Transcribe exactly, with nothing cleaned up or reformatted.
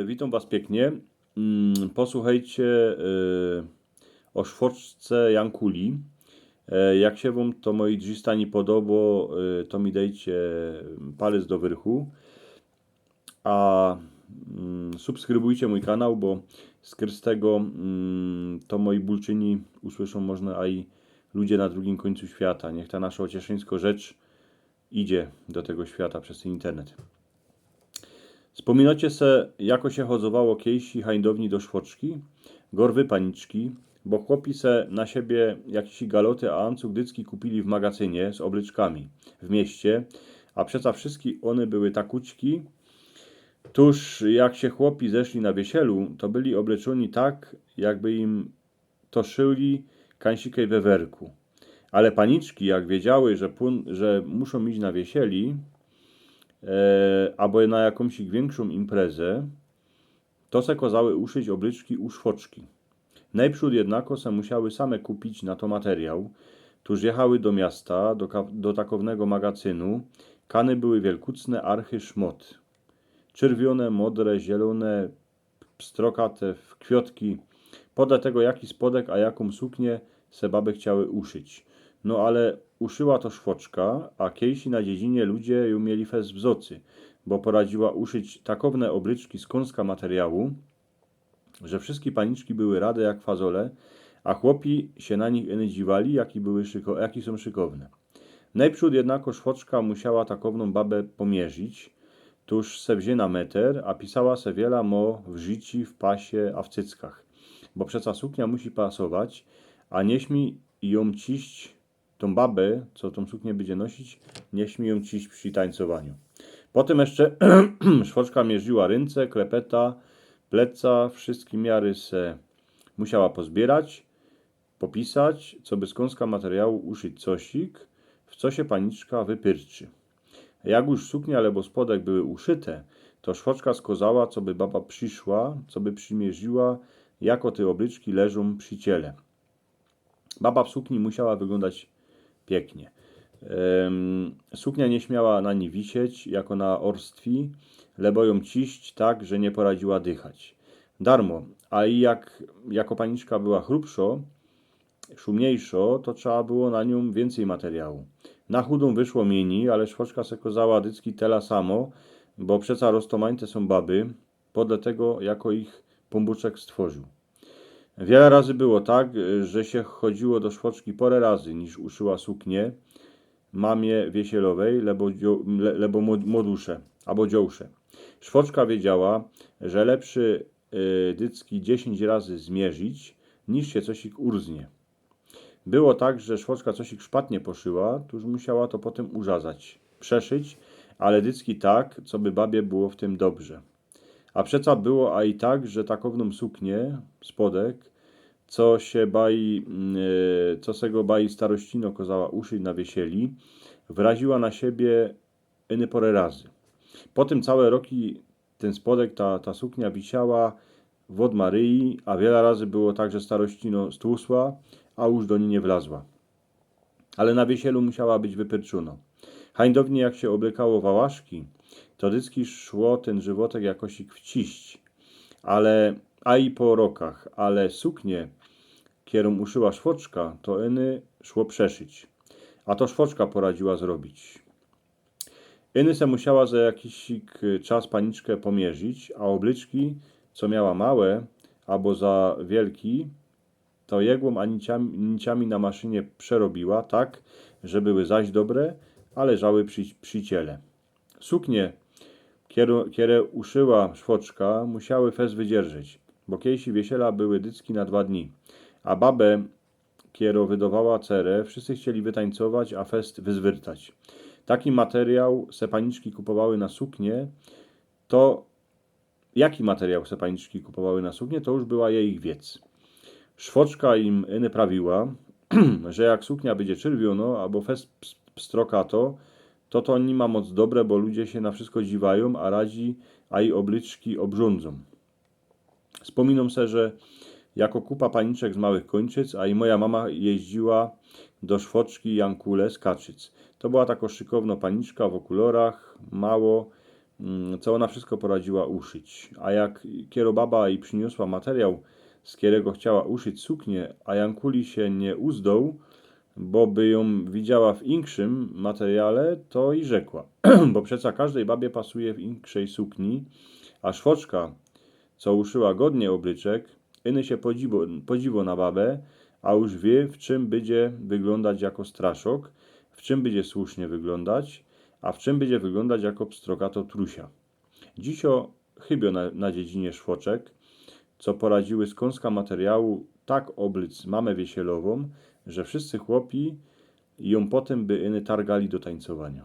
Witōm was piyknie. Mm, posłuchejcie, y, ô szwoczce Jankuli. E, jak sie wōm to, moji drzista, niy podobo, y, to mi dejcie palec do wyrchu. A, mm, subskrybujcie mōj kanał, bo skyrz tego, mm, to moji bulczyni usłyszōm może aj ludzie na drugim kōńcu świata. Niych ta nasza ocieszyńsko rzecz idzie do tego świata przez tyn internet. Spōminocie se, jako sie chodzowało kiejsi hańdowni do szwoczki? Gorwy paniczki, bo chłopi se na siebie jakiś galoty a ancug dycki kupili w magacynie z ôbleczkami w mieście, a przeca wszyjske ône były takućki. Tōż jak sie chłopi zeszli na wiesielu, to byli ôbleczōni tak, jakby im to szyli kańsikej we werku. Ale paniczki, jak wiedziały, że pōn-, że muszōm iś na wiesieli, e, abo na jakōmś wiynkszōm imprezę, to se kozały uszyć ôbleczki u szwoczki. Nojprzōd jednako se musiały same kupić na to materiał, tōż jechały do miasta, do ka-, do takownego magacynu, kany były wielkucne archy szmot. Czyrwiōne, modre, zielōne, pstrokate w kwiotki. Podle tego, jaki spodek a jakōm sukniã se baby chciały uszyć. No ale uszyła to szwoczka, a kiejsi na dziedzinie ludzie ju mieli fest w zocy, bo poradziła uszyć takowne ôbleczki z kōnska materiału, że wszyjske paniczki były rade jak fazole, a chłopi sie na nich iny dziwali, jaki były szyko-, jaki sōm szykowne. Nojprzōd jednako szwoczka musiała takownōm babã pomierzić, tōż se wziyna meter, a pisała se wiela mo w życi, w pasie, a w cyckach. Bo przeca suknia musi pasować, a niy śmi jōm ciść, tōm babã, co tōm sukniã bydzie nosić, niy śmi jōm ciść przi tańcowaniu. Potym jeszcze szwoczka mierziła rynce, klepeta, pleca, wszyjske miary se musiała pozbiyrać, popisać, coby z kōnska materiału uszyć cosik, w co sie paniczka wypierczy. Jak już suknia abo spodek były uszyte, to szwoczka skozała, coby baba prziszła, coby przimierziła, jako te ôbleczki leżōm przi ciele. Baba w sukni musiała wyglōndać piyknie. Em, suknia niy śmiała na ni wisieć, jako na ôrstwi, lebo jōm ciść tak, że niy poradziła dychać. Darmo, a i jak jako paniczka była chrupszo, szumniejszo, to trzeba było na niōm wiyncyj materiału. Na chudōm wyszło miyni, ale szwoczka se kozała dycki tela samo, bo przeca roztomańte sōm baby, podle tego, jako ich Pōnbōczek stworził. Wiela razy było tak, że sie chodziło do szwoczki pora razy, niż uszyła suknie mamie wiesielowej, lebo dzio-, le-, lebo młod-, młodusze, abo dziołsze. Szwoczka wiedziała, że lepszy, y, dycki dziesiyńć razy zmierzić, niż sie cosik urznie. Było tak, że szwoczka cosik szpatnie poszyła, tōż musiała to potym urzazać, przeszyć, ale dycki tak, coby babie było w tym dobrze. A przeca było a i tak, że takownōm sukniã, spodek, co sie baj, mm, e, co se go baj starościno kozała uszyć na wiesieli, wraziła na siebie iny porã razy. Potym cołke roki tyn spodek, ta, ta suknia wisiała w ôdmaryji, a wiela razy było tak, że starościno stłusła, a już do ni niy wlazła. Ale na wiesielu musiała być wypyrczōno. Hańdownie jak sie ôblykało wałaszki, to dycki szło tyn żywotek jakosik wciść. Ale, a i po rokach, ale suknie, kerōm uszyła szwoczka, to iny szło przeszyć. A to szwoczka poradziła zrobić. Iny se musiała za jakisik czas paniczkã pomierzić, a ôbleczki, co miała małe, abo za wielki, to jegłōm a niciami, niciami na maszynie przerobiła tak, że były zaś dobre, a leżały przi, przi ciele. Suknie, kere, kere uszyła szwoczka, musiały fest wydzierżyć, bo kiejsi wiesiela były dycki na dwa dni, a babã, kero wydowała cerã, wszyscy chcieli wytańcować, a fest wyzwyrtać. Taki materiał se paniczki kupowały na suknie, to jaki materiał se paniczki kupowały na suknie, to już była jeich wiec. Szwoczka im iny prawiła, że jak suknia bydzie czyrwiōno, abo fest ps-, pstrokato, to to niy ma moc dobre, bo ludzie sie na wszysko dziwajōm, a radzi, a i ôbleczki ôbrządzōm. Spōminōm se, że jako kupa paniczek z małych Kōńczyc, a i moja mama jeździła do szwoczki Jankule z Kaczyc. To była tako szykowno paniczka w ôkulorach, mało, mm, co ôna wszystko poradziła uszyć. A jak kero baba i prziniōsła materiał, z kerego chciała uszyć suknie, a Jankuli sie niy uzdoł, bo by jōm widziała w inkszym materiale, to i rzekła: „Bo przeca kożdej babie pasuje w inkszej sukni, a szwoczka, co uszyła godnie ôblyczek, iny sie podziwo, podziwo na babie, a już wiy, w czym bydzie wyglōndać jako straszok, w czym bydzie słusznie wyglōndać, a w czym bydzie wyglōndać jako pstrokato trusia”. Dzisiŏ chybio na, na dziedzinie szwoczek, co poradziły z kōnska materiału tak ôblyc mamę wiesielowōm, że wszyscy chłopi jōm potym by iny targali do tańcowaniŏ.